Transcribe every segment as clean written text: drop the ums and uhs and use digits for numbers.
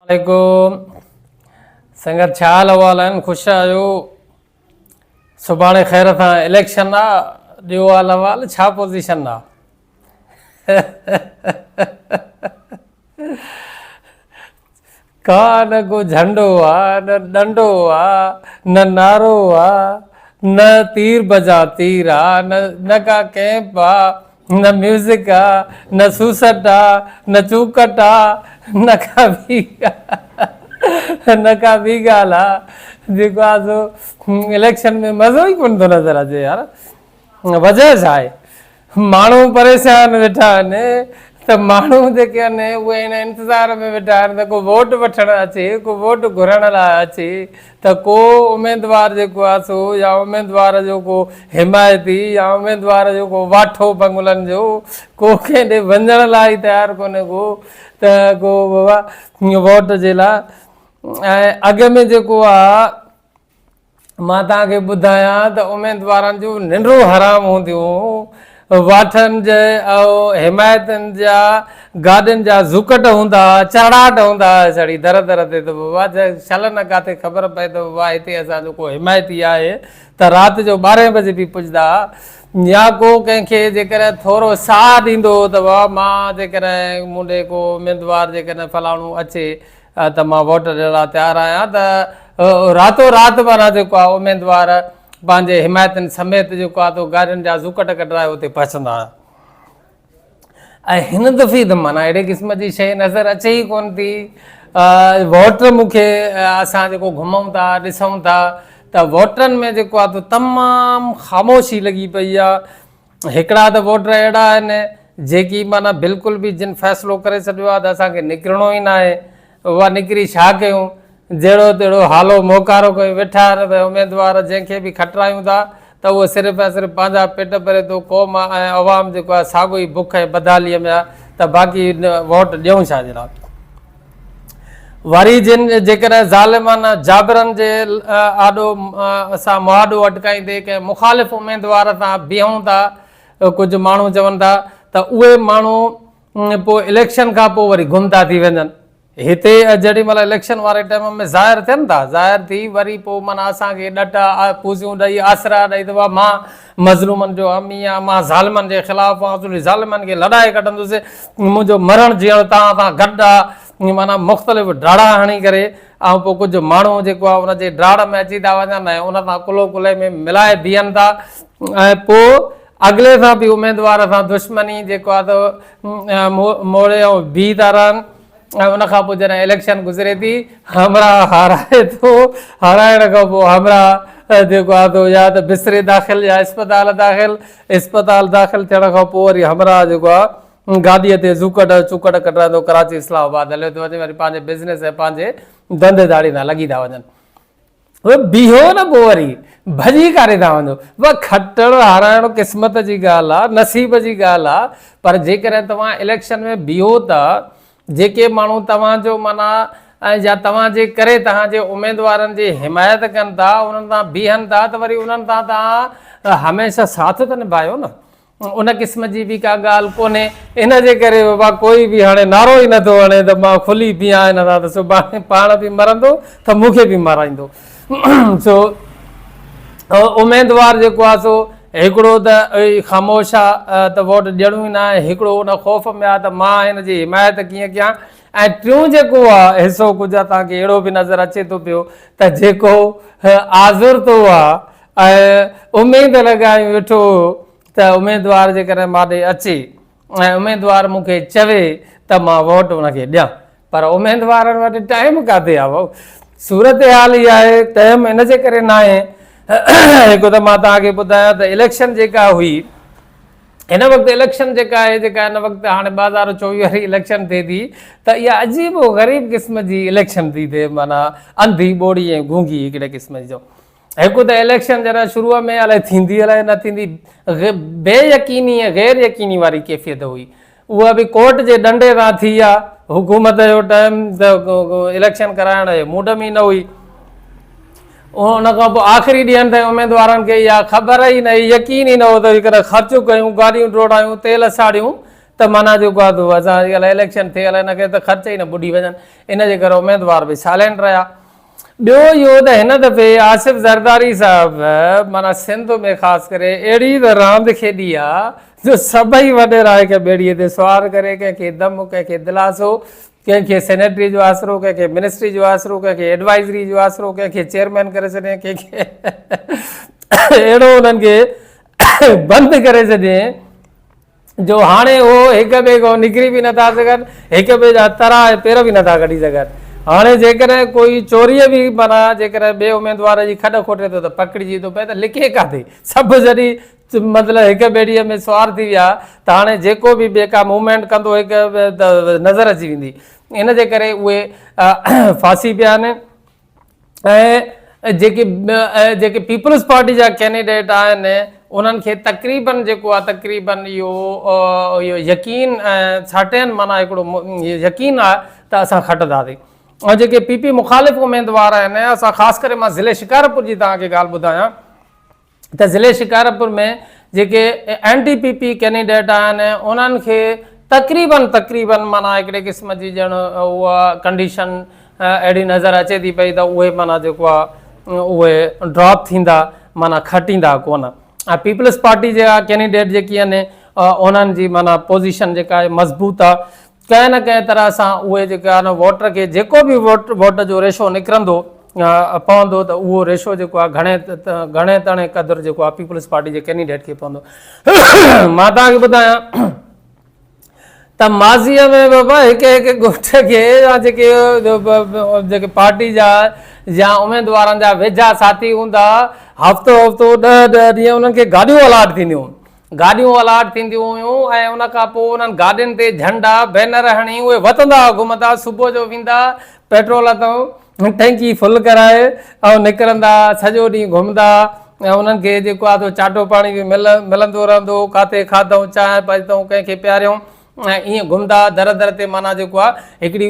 عليڪم سنگت ڇا حال احوال آهن خوش آهيو سڀاڻي خير سان اليڪشن آ ڏيو حال احوال ڇا پوزيشن آ ڪا نه ڪو جهنڊو آ نه ڏنڊو آ نه نعرو آ نه تير بجا تير آ نه نه ڪا ڪيمپ آ نه ميوزڪ آ، نه سوسٽ آ، نه چوڪٽ آ، نه ڪا ٻي نه ڪا ٻي ڳالهه آ، جيڪو آ سو اليڪشن ۾ مزو ئي ڪونه ٿو نظر اچي يار. وجهه ڇا آهي؟ ماڻهو پريشان ويٺا آهن ته ماڻهو جيڪي آهن اهي ان انتظار ۾ ويٺا آهن ته ڪو ووٽ وٺڻ اچي، ڪو ووٽ گهرڻ لاء اچي ته ڪو اميدوار جيڪو آهي سو يا اميدوار جو ڪو حمايتي يا اميدوار جو ڪو واٺو بنگلن جو ڪو ڪنهن ڏي وڃڻ لاء ئي تيار ڪونهي ڪو ته ڪو بابا ووٽ جي لاء ۽ اڳ ۾ جيڪو آهي مان توهان کي ٻڌايان ته اميدوارن جون ننڊون حرام هونديون واٺن جي ۽ حمايتن جا گاڏين جا زوڪٽ هوندا ها، چرڙاٽ هوندا ها سڙي در در تي ته بابا شل نه ڪاٿي خبر پئي ته بابا هتي اسان جو ڪو حمايتي آهي ته رات جو ٻارهين بجي به پڄندا ها يا ڪو ڪنهن کي جيڪڏهن ٿورو ساهه ڏيندو هو ته بابا مان جيڪڏهن مون ڏي ڪو اميدوار جيڪڏهن فلاڻو اچي ته مان ووٽ ڏيڻ لاء تيار آهيان ته راتو رات معنيٰ جيڪو آهي اميدوار پنهنجي حمايتن سميت جيڪو آهي تو گاڏين جا زوڪٽ ڪڍرائي اتي پهچندا هيا ۽ هن دفعي ته معنيٰ اهڙي قسم جي شيء نظر اچي ئي ڪونه ٿي. ووٽر مون کي اسان جيڪو گهمون ٿا ڏسون ٿا ته ووٽرن ۾ جيڪو آهي تو تمام خاموشي لڳي پئي آهي. هڪڙا ته ووٽر اهڙا آهن جيڪي معنيٰ بلڪل به جن فيصلو ڪري ڇڏيو آهي ته اسان کي نڪرڻو ئي ناهي، اها نڪري ڇا ڪيون، جهڙو تهڙو هالو موڪارو ڪيون ويٺا آهن ڀئي اميدوار جنهن کي به کٽرايون ٿا ته اهو صرف ۽ صرف پنهنجا پيٽ ڀري ٿو، قوم ۽ عوام جيڪو آهي ساڳو ئي بک ۽ بدحاليء ۾ آهي ته باقي ووٽ ڏيون ڇا جي لاء. وري جن جيڪڏهن ظالمن جابرن جي آڏو سان مهاڏو اٽڪائيندي ڪنهن مخالف اميدوار سان بيهون ٿا ڪجهه ماڻهو چون ٿا ته اهي ماڻهو پوء اليڪشن کان پوء وري گم ٿا ٿي وڃن. هتي جيڏي مهل اليڪشن واري ٽائيم ۾ ظاهر ٿين ٿا ظاهر ٿي وري پوء معنيٰ اسان کي ڏٽ پوزيون ڏئي آسرا ڏئي ته بابا مان مظلومن جو حامي آهيان مان ظالمن جي خلاف آهيان ظالمن کي لڏائي ڪڍندس منهنجو مرڻ جيئڻ توهان سان گڏ آ معنيٰ مختلف ڊاڙا هڻي ڪري ۽ پوء ڪجهه ماڻهو جيڪو آ ان جي ڊاڙ ۾ اچي ٿا وڃن ۽ ان سان ڪلهو ڪلهي ۾ ملائي بيهن ٿا ۽ پوء اڳلي سان به اميدوار سان دشمني جيڪو آ ته موڙي ۽ بيهي ٿا رهن ۽ ان کان پوء جڏهن اليڪشن گذري ٿي همراهه هارائي ٿو هارائڻ کان پوء همراهه جيڪو آ ته يا ته بستري داخل يا اسپتال داخل اسپتال داخل ٿيڻ کان پوء وري همراهه جيڪو آ گاڏيء تي زوڪٽ چوڪٽ ڪڍرائيندو ڪراچي اسلام آباد هليو ٿو وڃي وري پنهنجي بزنس ۽ پنهنجي ڌنڌي ڌاڙي سان لڳي ٿا وڃن. بيهو نه پوء وري ڀڄي ڪاڏي ٿا وڃو. کٽڻ هارائڻ قسمت جي ڳالهه آ، نصيب جي ڳالهه آ، پر جيڪڏهن توهان اليڪشن ۾ بيهو ته جيڪي ماڻهو توهان جو معنيٰ ۽ يا توهان جي ڪري توهان جي اميدوارن جي حمايت ڪن ٿا انهن سان بيهن ٿا ته وري انهن سان توهان هميشه ساٿ ته نڀايو نه. ان قسم جي به ڪا ڳالهه ڪونهي. ان جي ڪري بابا ڪوئي به هاڻي نعرو ئي نٿو هڻي ته مان کلي بيهان هن سان ته سڀاڻي پاڻ به مرندو ته مون کي به مارائيندو. سو اميدوار جيڪو آهي سو هڪڙو ته خاموش آهي ته ووٽ ڏيڻو ئي ناهي، هڪڙو ان خوف ۾ آهي ته مان هن جي حمايت ڪيئن ڪيان ۽ ٽيون جيڪو آهي حصو ڪجهه اسان کي اهڙو به نظر اچي ٿو پيو ته جيڪو آزرتو آهي ۽ اميد لڳائي ويٺو هو ته اميدوار جيڪڏهن مان ڏي اچي ۽ اميدوار مون کي چوي ته مان ووٽ ان کي ڏيان پر اميدوارن وٽ ٽائيم ڪاٿي آهي ڀائو صورتحال اها آهي ٽائيم ان جي ڪري ناهي هڪ ته مان توهان کي ٻڌايان ته اليڪشن جيڪا هئي هن وقت اليڪشن جيڪا آهي جيڪا هن وقت هاڻي 2024 واري اليڪشن ٿئي ٿي ته اها عجيب و غريب قسم جي اليڪشن ٿي ٿئي معنيٰ انڌي ٻوڙي ۽ گونگي هڪڙي قسم جي هڪ ته اليڪشن جڏهن شروع ۾ الائي ٿيندي الائي نه ٿيندي بي يقيني ۽ غير يقيني واري ڪيفيت هئي اها به ڪورٽ جي ڏنڊي تان ٿي آ حڪومت جو ٽائيم ته اليڪشن ڪرائڻ جي موڊ ۾ ئي نه هئي ان کان پوء آخري ڏينهن تائين اميدوارن کي اها خبر ئي نه هئي يقين ئي نه هو ته جيڪڏهن خرچ ڪيون گاڏيون ڊوڙايون تيل ساڙيون ته معنيٰ جيڪو آهي سو اسان جي الائي اليڪشن ٿئي الائي نه ٿئي ته خرچ ئي نه ٻڏي وڃن ان جي ڪري اميدوار به سائلينٽ رهيا. ٻيو اهو ته هن دفعي آصف زرداري صاحب معنيٰ سنڌ ۾ خاص ڪري اهڙي ته راند کيڏي آ جو سڀئي وڏيرا هڪ ٻيڙي تي سوار ڪري ڪنهن کي دم ڪنهن کي دلاسو ڪنهن کي سينيٽري جو آسرو ڪنهن کي منسٽري جو آسرو ڪنهن کي ايڊوائزري جو آسرو ڪنهن کي چيئرمين ڪري ڇڏين ڪنهن کي اهڙو انهن کي بند ڪري ڇڏين جو هاڻي هو هڪ ٻئي کان نڪري به نٿا سگهن، هڪ ٻئي جا ترا ۽ پير به نٿا ڪڍي سگهن. هاڻي جيڪڏهن ڪوئي چوريء به معنيٰ جيڪڏهن ٻئي اميدوار جي کڏ کوٽي ٿو ته پڪڙجي ٿو پئي ته لڪي ڪاٿي؟ سڀ جڏهن مطلب هڪ ٻيڙيء ۾ سوار ٿي ويا ته هاڻي جيڪو به ٻئي ڪا موومينٽ ڪندو هڪ ته نظر اچي ويندي. ان جي ڪري اهي ڦاسي پيا آهن. ۽ جيڪي جيڪي پيپلز پارٽي جا ڪينڊيڊيٽ آهن انهن کي تقريبن جيڪو آهي تقريبن اهو اهو يقين ساٽين معنيٰ هڪڙو يقين آهي ته اسان کٽنداسين ۽ جيڪي پي پي مخالف اميدوار آهن اسان خاص ڪري مان ضلعي شڪارپور جي توهان کي ڳالهه ٻڌايان ته ضلعي شڪارپور ۾ جيڪي N D P P candidate آهن انهن کي تقريبن تقريبن معنيٰ هڪڙي قسم جي ڄڻ اها ڪنڊيشن اهڙي نظر اچي ٿي پئي ته اهي معنيٰ جيڪو آهي اهي ڊراپ ٿيندا معنيٰ کٽيندا ڪونه ۽ پيپلز پارٽي جا ڪينڊيڊيٽ جيڪي آهن انهن جي معنيٰ پوزيشن جيڪا آهي مضبوط آهي ڪنهن نه ڪنهن طرح سان اهي جيڪي آهن ووٽر کي جيڪو به ووٽ ووٽ جو ريشو نڪرندو پوندو ته اهو ريشو جيڪو آهي گهڻي گهڻي تڻي قدر جيڪو آهي پيپلز پارٽي جي ڪينڊيڊيٽ کي پوندو. مان توهان کي ٻڌايان ته ماضيء ۾ بابا هڪ هڪ ڳوٺ کي يا جيڪي جيڪي پارٽي جا يا اميدوارن جا ويجها ساٿي هوندا هفتو هفتو ڏهه ڏهه ڏينهن انهن کي گاڏيون الاٽ ٿينديون گاڏيون الاٽ ٿينديون هيون ۽ ان کان پوء انهن گاڏين تي جهنڊا، بينر هڻي اهي وتندا گهمندا، صبح جو ويندا پيٽرول تان ٽينڪي فل ڪرائي ۽ نڪرندا سڄو ڏينهن گهمندا ۽ انهن کي جيڪو آهي سو چاٽو پاڻي به مل ملندو رهندو هو، ڪاٿي کاڌئون چانهه پيتئون ڪنهن کي پياريائون ۽ ائين گهمندا در در تي معنيٰ جيڪو آهي هڪڙي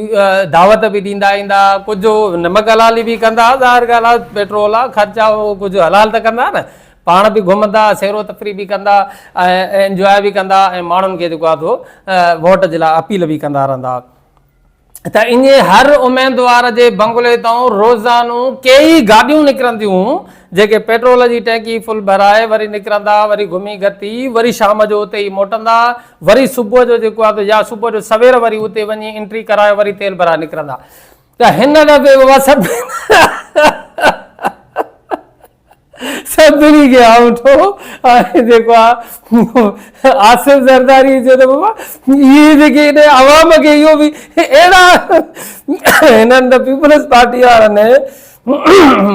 دعوت به ڏيندا ايندا ڪجهه نمڪ حلالي به ڪندا ظاهر ڳالهه آهي پيٽرول آهي خرچ آهي اهو ڪجهه حلال ته ڪندا نه پاڻ به گهمندا سير و تفريح به ڪندا ۽ انجواء به ڪندا ۽ ماڻهن کي جيڪو آهي سو ووٽ جي لاء اپيل به ڪندا رهندا ته ائين هر اميدوار جي بنگلي تان روزانو ڪيئي گاڏيون نڪرنديون جيڪي پيٽرول جي ٽينڪي فل ڀرائي وري نڪرندا وري گهمي گهتي وري شام جو اتي ئي موٽندا وري صبح جو جيڪو آهي يا صبح جو سوير وري اتي وڃي انٽري ڪرائي وري تيل ڀرائي نڪرندا ته هن دفعي بابا سڀ سڀني کي آئوٺو ۽ جيڪو آ آصف زرداري چيو ته بابا اهي جيڪي هن عوام کي اهو به اهڙا هنن ته پيپلز پارٽي وارن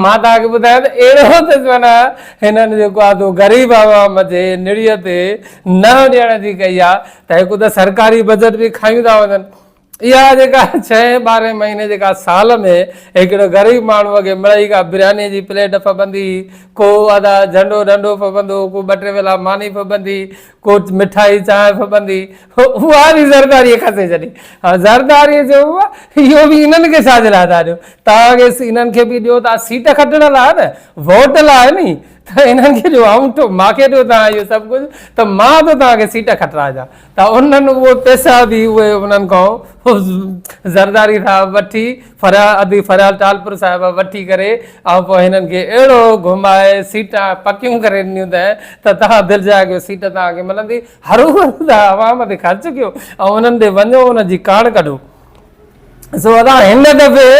مان توهان کي ٻڌايان ته اهڙو ته معنيٰ هنن جيڪو آ سو غريب عوام جي نڙيء تي ننهن ڏيڻ جي ڪئي آ ته هڪ ته سرڪاري بجيٽ به کائيون ٿا وڃن اها جيڪا ڇهين ٻارهين مهيني جيڪا سال ۾ هڪڙو غريب ماڻهوء کي مڙئي ڪا بريانيء جي پليٽ ڦٻندي، ڪو ادا جهنڊو ڏنڊو ڦٻندو، ڪو ٻه ٽي ويلا ماني ڦٻندي، ڪو مٺائي چانهه ڦٻندي، اها به زرداريء کسي ڇڏي. هاڻ زرداريء چيو بابا اهو به انهن کي ڇا جي لاء ٿا ڏيو؟ توهان کي انهن کي به ڏيو ٿا سيٽ کٽڻ لاء نه، ووٽ لاء ني، ته انهن کي ڏيو آئونٺو، مان کي ڏيو توهان اهو سڀ ڪجهه ته مان ٿو توهان کي سيٽ کٽرايان. ته انهن اهي پئسا به اهي انهن کان زرداري صاحب وٺي فريال ادي فريال ٽالپر صاحب وٺي ڪري ۽ پوء هنن کي اهڙو گهمائي سيٽان پڪيون ڪري ڏنيون ته ته توهان دل جاء ڪيو سيٽ توهان کي ملندي هروڀرو توهان عوام تي خرچ ڪيو ۽ انهن ڏي وڃو انهن جي ڪاڻ ڪڍو. سو ادا هن دفعي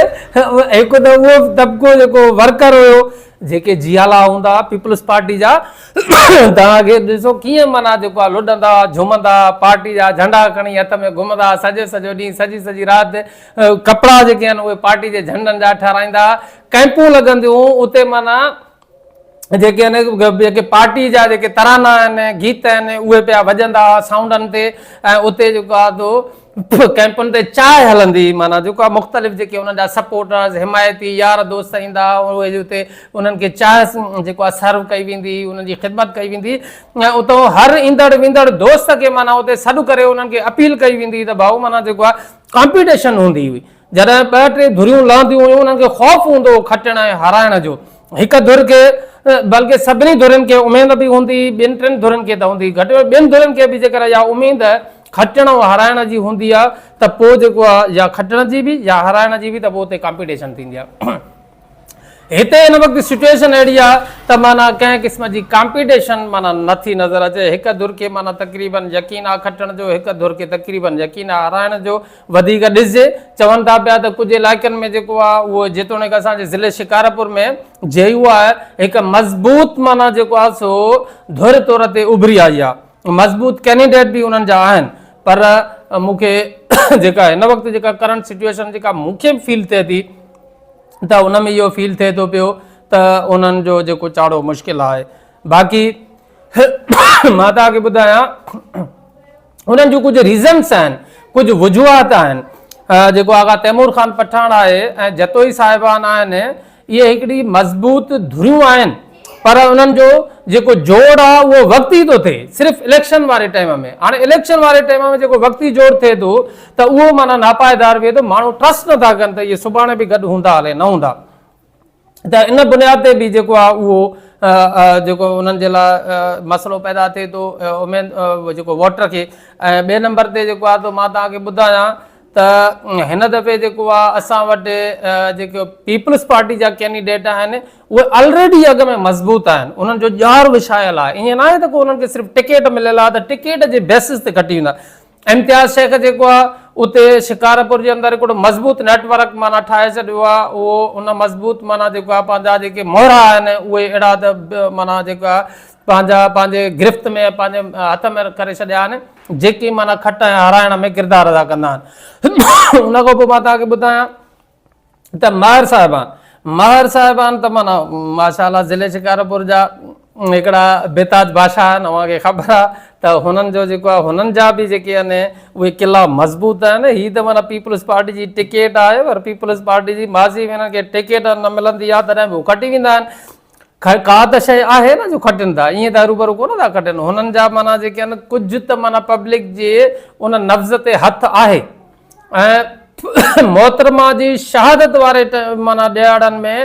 هڪ ته اهو طبقو جيڪو ورڪر هيو جيڪي جيالا هوندا پيپلز پارٽي جا توهان کي ڏسو ڪيئن معنيٰ جيڪو آهي لڏندا جهومندا پارٽي جا جهنڊا کڻي هٿ ۾ گهمندا سڄو سڄو ڏينهن سڄي سڄي رات ڪپڙا جيڪي آهن اهي پارٽي جي جهنڊن جا ٺهرائيندا ڪئمپون لڳنديون اتي معنيٰ جيڪي آهن جيڪي پارٽي جا جيڪي ترانا آهن گيت آهن اهي پيا وڄندا سائونڊن تي ۽ اتي جيڪو آهي سو ڪئمپن تي چاهه هلندي معنيٰ جيڪو آهي مختلف جيڪي انهن جا سپورٽرز حمايتي يار دوست ايندا اهي اتي انهن کي چاهه جيڪو آهي سرو ڪئي ويندي انهن جي خدمت ڪئي ويندي ۽ اتو هر ايندڙ ويندڙ دوست کي معنيٰ اتي سڏ ڪري انهن کي اپيل ڪئي ويندي ته ڀائو معنيٰ جيڪو آهي ڪامپيٽيشن هوندي هئي جڏهن ٻه ٽي ڌريون لهنديون هيون انهن کي خوف هوندو هو کٽڻ ۽ هارائڻ جو. هڪ ڌر کي بلڪه سڀني ڌرين کي اميد به هوندي هئي، ٻن ٽن ڌرين کي ته هوندي هئي گهٽ ۾ ٻن ڌرين کي به جيڪر اها اميد کٽڻ ۽ هارائڻ جي هوندي آهي ته پوء جيڪو آهي يا کٽڻ جي به يا هارائڻ جي به ته پوء اتي ڪامپيٽيشن ٿيندي آهي. هتي هن وقت سچوئيشن اهڙي آهي ته معنيٰ ڪنهن قسم جي ڪامپيٽيشن معنيٰ نه ٿي نظر اچي. هڪ ڌر کي معنيٰ تقريبن يقين آهي کٽڻ جو، هڪ ڌر کي تقريبن يقين آهي هارائڻ جو. وڌيڪ ڏسجي چون ٿا پيا ته ڪجهه علائقن ۾ جيڪو آهي اهو جيتوڻيڪ اسان جي ضلعي شڪارپور ۾ جي يو آء هڪ مضبوط معنيٰ جيڪو آهي سو ڌر طور تي اڀري آئي آهي. مضبوط ڪينڊيڊيٽ به انهن جا آهن پر مون کي جيڪا هن وقت جيڪا ڪرنٽ سچوئيشن جيڪا مون کي به فيل ٿئي ٿي ته ان ۾ اهو فيل ٿئي ٿو پيو ته انهن جو جيڪو چاڙهو مشڪل آهي باقي مان توهان کي ٻڌايان انهن جون ڪجهه ريزنس آهن ڪجهه وجوهات آهن جيڪو آغا تيمور خان پٺاڻ آهي ۽ جتوئي صاحبان آهن اهي هڪڙي مضبوط ڌريون آهن پر انهن جو جيڪو جوڙ آهي اهو وقتي ٿو ٿئي صرف اليڪشن واري ٽائيم ۾ هاڻي اليڪشن واري ٽائيم ۾ جيڪو وقتي جوڙ ٿئي ٿو ته اهو معنيٰ ناپائيدار ويهي ٿو ماڻهو ٽرسٽ نٿا ڪن ته اهي سڀاڻي به گڏ هوندا الائي نه هوندا ته ان بنياد تي به جيڪو آهي اهو جيڪو انهن جي لاء مسئلو پيدا ٿئي ٿو اميد جيڪو ووٽر کي ۽ ٻئي نمبر تي جيڪو آهي ته مان توهان کي ٻڌايان ته هن دفعي جيڪو آهي اسان وٽ جيڪو پيپلز پارٽي جا ڪينڊيڊيٽ آهن اهي الريڊي اڳ ۾ مضبوط آهن انهن جو ڄار وڇايل آهي ائين ناهي ته ڪو انهن کي صرف ٽڪيٽ مليل آهي ته ٽڪيٽ جي بيسس تي کٽي ويندا امتياز شيخ جيڪو آهي اتي شڪارپور جي اندر هڪڙو مضبوط نيٽ ورڪ معنيٰ ٺاهي ڇڏيو آهي اهو ان مضبوط معنيٰ جيڪو آهي پنهنجا جيڪي مهرا آهن اهي اهڙا ته معنيٰ جيڪو آهي پنهنجا پنهنجي گرفت ۾ پنهنجي هٿ ۾ ڪري ڇڏيا آهن جيڪي معنيٰ کٽ ۽ هارائڻ ۾ ڪردار ادا ڪندا آهن ان کان پوء مان توهان کي ٻڌايان ته ماهر صاحبان ماهر صاحبان ته معنيٰ ماشاء الله ضلعي شڪارپور جا هڪڙا بيتاج بادشاهه آهن اوهان کي خبر آهي ته هنن جو جيڪو آهي هنن جا به جيڪي آهن اهي قلعا مضبوط آهن هي ته معنيٰ پيپلز پارٽي جي ٽڪيٽ آهي پر پيپلز پارٽي جي ماضي ۾ هنن کي ٽڪيٽ نه ملندي آهي تڏهن به هو کٽي ويندا آهن ڪا ته شيء آهي نه جو کٽن ٿا، ائين ته هروڀرو ڪونه ٿا کٽن. هنن جا معنيٰ جيڪي آهن ڪجهه ته معنيٰ پبلڪ جي ان نبض تي هٿ آهي ۽ محترمه جي شهادت واري معنيٰ ڏهاڙن ۾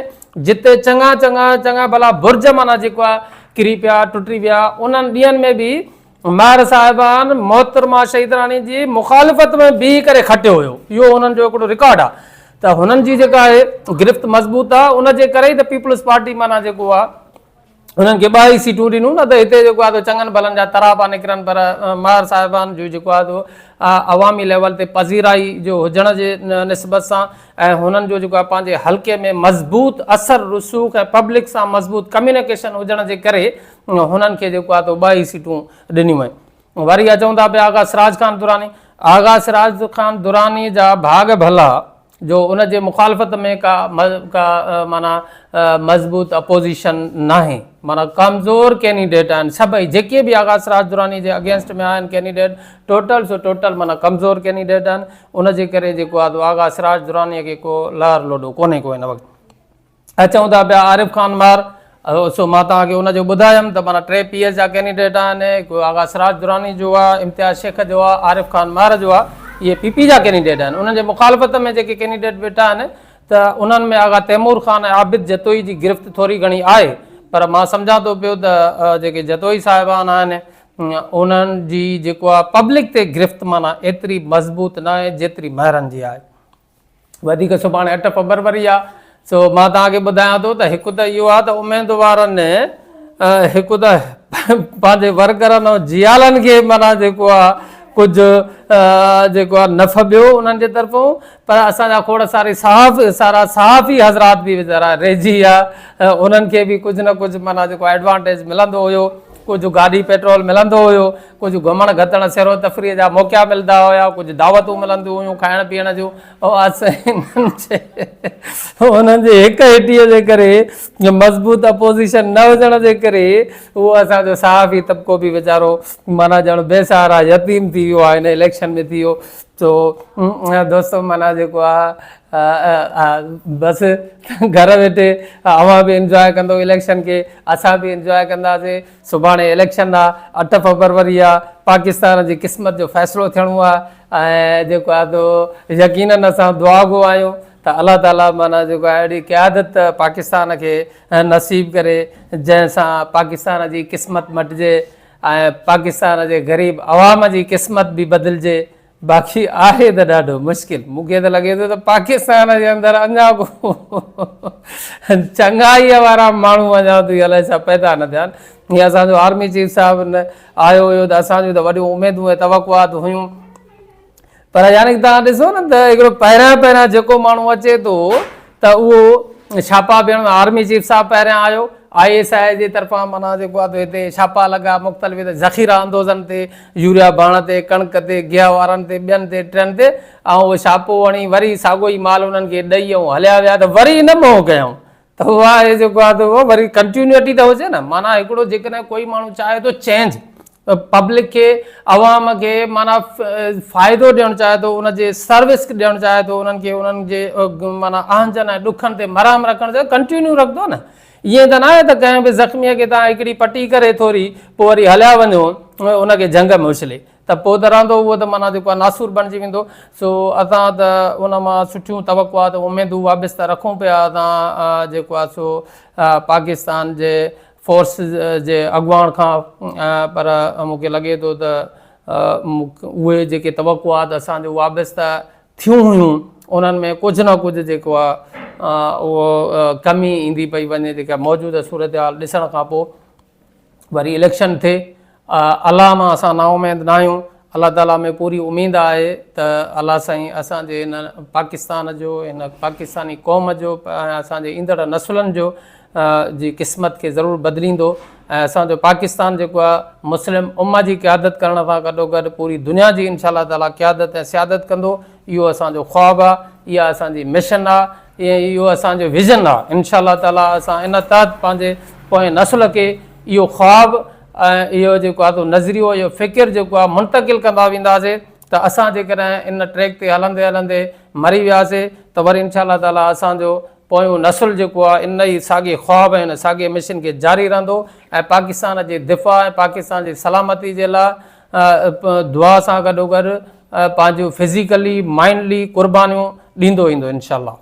جتي چڱا چڱا چڱا ڀلا برج معنيٰ جيڪو آهي ڪري پيا ٽٽي ويا انهن ڏينهن ۾ به مهر صاحبان محترمه شهيد راڻي جي مخالفت ۾ بيهي ڪري کٽيو هيو اهو هنن جو هڪڙو رڪارڊ آهي ته هنن جي جيڪا آهي گرفت مضبوط آهي ان جي ڪري ئي ته پيپلز پارٽي معنيٰ جيڪو آهي هنن کي ٻه ئي سيٽون ڏنون نه ته هتي جيڪو آهي ته چڱن ڀلن جا ترا پيا نڪرن پر مهر صاحبان جو جيڪو آهي تو عوامي ليول تي پذيرائي جو هجڻ جي نسبت سان ۽ هنن جو جيڪو آهي پنهنجي حلقي ۾ مضبوط اثر رسوخ ۽ پبلڪ سان مضبوط ڪميونيڪيشن هجڻ جي ڪري هنن کي جيڪو آهي تو ٻه ئي سيٽون ڏنيون ويون. وري اچون ٿا پيا آغا سراج خان دراني. آغا سراج خان دراني جا ڀاڳ ڀلا جو ان جي مخالفت ۾ ڪا ڪا معنيٰ مضبوط اپوزيشن ناهي معنيٰ ڪمزور ڪينڊيڊيٽ آهن سڀئي جيڪي به آغا سراج دراني جي اگينسٽ ۾ آهن ڪينڊيڊيٽ ٽوٽل سو ٽوٽل معنيٰ ڪمزور ڪينڊيڊيٽ آهن ان جي ڪري جيڪو آهي تو آغا سراج دراني کي ڪو لهر لوڏو ڪونهي ڪو هن وقت. اچون ٿا پيا عارف خان مار سو مان توهان کي ان جو ٻڌايم ته معنيٰ ٽي پي ايس جا ڪينڊيڊيٽ آهن هڪ آغا سراج دراني جو آهي امتياز شيخ جو آهي عارف خان مار جو آهي اهي پي پي جا ڪينڊيڊيٽ آهن انهن جي مخالفت ۾ جيڪي ڪينڊيڊيٽ ويٺا آهن ته انهن ۾ آغا تيمور خان ۽ عابد جتوئي جي گرفت ٿوري گهڻي آهي پر مان سمجهان ٿو پيو ته جيڪي جتوئي صاحبان آهن انهن جي جيڪو آهي پبلڪ تي گرفت معنيٰ ايتري مضبوط ناهي جيتري مهرن جي آهي. وڌيڪ سڀاڻي 8 فبروري آ سو مان توهان کي ٻڌايان ٿو ته هڪ ته اهو آ ته اميدوارن هڪ ته پنهنجي ورڪرن ۽ جيالن کي معنيٰ جيڪو آ ڪجهه جيڪو آ نف ٻيو انهن جي طرفون پر اسان جا کوڙ ساري صحاف سارا صحافي حضرات به ويچارا رهجي ويا انهن کي به ڪجهه نه ڪجهه معنيٰ جيڪو ايڊوانٽيج ملندو هيو ڪجهه گاڏي پيٽرول ملندو هيو ڪجهه گهمڻ گهتڻ سير و تفريح جا موقعا ملندا هيا، ڪجهه دعوتون ملنديون هيون کائڻ پيئڻ جون، انهن جي هڪ هٽيء جي ڪري مضبوط اپوزيشن نه هجڻ جي ڪري اهو اسان جو صحافي طبقو به ويچارو معنيٰ ڄڻ بي سهارا يتيم ٿي ويو آهي هن اليڪشن ۾ ٿي ويو سو دوستو معنيٰ جيڪو آهي بس گهر ويٺي اوهان به انجواء ڪندو اليڪشن کي اسان به انجواء ڪنداسين. سڀاڻي اليڪشن آ، 8 فبروري آ، پاڪستان جي قسمت جو فيصلو ٿيڻو آ ۽ جيڪو آ سو يقينن اسان دعاگو آهيون ته الله تعالي معنيٰ جيڪو آ اهڙي قيادت پاڪستان کي نصيب ڪري جنهن سان پاڪستان جي قسمت مٽجي. ۽ پاڪستان جي غريب عوام جي قسمت به بدلجي باقي آهي ته ڏاڍو مشڪل. مون کي ته لڳي ٿو ته پاڪستان جي اندر اڃا ڪو چڱائيء وارا ماڻهو اڃا تائين الائي ڇا پيدا نه ٿيا آهن. هي اسان جو آرمي چيف صاحب آيو هيو ته اسان جون ته وڏيون اميدون ۽ توقعات هيون پر يعني توهان ڏسو نه ته هڪڙو پهريان پهريان جيڪو ماڻهو اچي ٿو ته اهو ڇاپا به هڻندو. آرمي چيف صاحب پهريان آيو، I S I جي طرفان معنيٰ جيڪو آهي هتي ڇاپا لڳا مختلف ذخيره اندوزن تي، يوريا ڀاڻ تي، ڪڻڪ تي، گيهه وارن تي، ٻين تي، ٽين تي ۽ اهو ڇاپو هڻي وري ساڳو ئي مال انهن کي ڏئي ۽ هليا ويا ته وري نه منهن ڪيائون ته اها آهي جيڪو آهي ته اهو وري ڪنٽينيوٽي ته هجي نه معنيٰ هڪڙو جيڪڏهن ڪوئي ماڻهو چاهي ٿو چينج پبلڪ کي عوام کي معنيٰ فائدو ڏيڻ چاهي ٿو ان جي سروس ڏيڻ چاهي ٿو انهن کي انهن جي معنيٰ اهنجن ۽ ڏکن تي مرهم رکڻ چاهي ڪنٽينيو رکندو نه ائين ته ناهي ته ڪنهن به زخميء کي تان هڪڙي پٽي ڪري ٿوري پوء وري هليا وڃو ان کي جهنگ ۾ اڇلي ته پوء ته رهندو اهو ته معنيٰ جيڪو آهي ناسور بڻجي ويندو سو اسان ته ان مان سٺيون توقعات اميدون وابسته رکون پيا اسان جيڪو آهي سو پاڪستان جي فورسز جي اڳواڻ کان پر مون کي لڳي ٿو ته اهي جيڪي توقعات اسان جون وابسته ٿيون هيون انهن ۾ ڪجهه نه ڪجهه جيڪو آهي اهو ڪمي ايندي پئي وڃي جيڪا موجوده صورتحال ڏسڻ کان پوء وري اليڪشن ٿئي الله مان اسان نااميد ناهيون الله تعالي ۾ پوري اميد آهي ته الله سائين اسان جي هن پاڪستان جو هن پاڪستاني قوم جو ۽ اسان جي ايندڙ نسلن جو جي قسمت کي ضرور بدليندو ۽ اسان جو پاڪستان جيڪو آهي مسلم امه جي قيادت ڪرڻ سان گڏو گڏ پوري دنيا جي انشاء الله تعالي قيادت ۽ سيادت ڪندو اهو اسان جو خواب آهي اها اسان جي مشن آهي ۽ اهو اسان جو ويزن آهي انشاء الله تعالي اسان ان تحت پنهنجي پوئين نسل کي اهو خواب ۽ اهو جيڪو آهي نظريو اهو فڪر جيڪو آهي منتقل ڪندا وينداسي ته اسان جيڪڏهن ان ٽريڪ تي هلندي هلندي مري وياسي ته وري انشاء الله تعالي اسان جو پويون نسل جيڪو آهي ان ئي ساڳي خواب ۽ ان ساڳي مشن کي جاري رهندو ۽ پاڪستان جي دفاع ۽ پاڪستان جي سلامتي جي لاء دعا سان گڏوگڏ پنهنجون فزيڪلي مائنڊلي قربانيون ڏيندو ايندو انشاء الله.